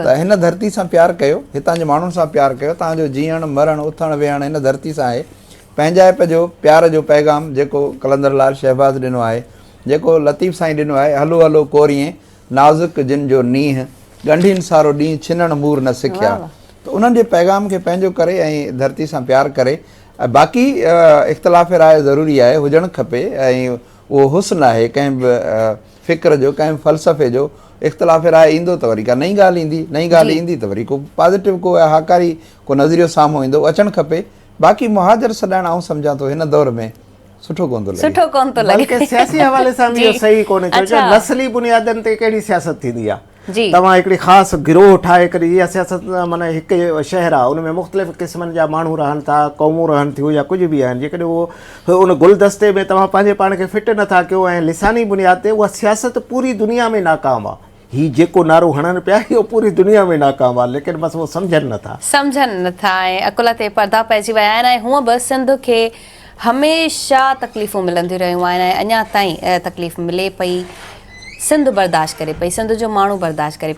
ته هن ڌرتي سان پيار ڪيو، هتان جي ماڻهن سان پيار ڪيو، توهان جو جيئڻ، مرڻ، اٿڻ، ويهڻ هن ڌرتي سان آهي. پنهنجائپ جو پيار جو پيغام جيڪو قلندر لعل شهباز ڏنو آهي، جيڪو لطيف سائين ڏنو آهي، هلو هلو ڪوريين، نازڪ جن جو نينهن، ڳنڍين سارو ڏينهن ڇنڻ مور نه سکيا. ته انهن جي پيغام کي پنهنجو ڪري ۽ ڌرتي سان پيار ڪري. باقي اختلاف راء ضروري آهي، هجڻ کپي ۽ اهو حسن آهي ڪنهن به فڪر جو ڪنهن به فلسفي جو اختلاف راء ايندو ته وري ڪا نئين ڳالهه ايندي، نئين ڳالهه ايندي ته وري ڪو پازيٽو ڪو هاڪاري ڪو نظريو سامهون ايندو اچڻ کپي باقي مهاجر سڏائڻ آئون سمجهان ٿو هن دور ۾ سٺو ڪونه ٿو لڳي. سٺو ڪونه ٿو لڳي. بلڪه سياسي حوالي سان به اهو صحيح ڪونهي ڇو جو نسلي بنيادن تي ڪهڙي سياست ٿيندي آهي. توهان هڪڙي خاص گروهه ٺاهي ڪري اها سياست معنيٰ هڪ شهر آهي ان ۾ مختلف قسمن جا ماڻهو رهن ٿا قومون رهن ٿيون يا ڪجهه به آهن جيڪڏهن اهو ان گلدستي ۾ توهان پنهنجي پاڻ کي فٽ نٿا ڪيو ۽ لساني بنياد تي اها سياست پوري دنيا ۾ ناڪام آهي هي جيڪو نعرو هڻن پيا اهو پوري دنيا ۾ ناڪام آهي ليڪن بس اهو سمجهن نٿا. سمجهن نٿا ۽ عقل تي پردا پئجي ويا آهن ۽ هونء به سنڌ کي هميشه تڪليفون ملنديون رهيون آهن ۽ اڃا تائين تڪليف ملي پئي. سنڌ برداشت ڪري پئي سنڌ جو ماڻهو برداشت ڪري پيو.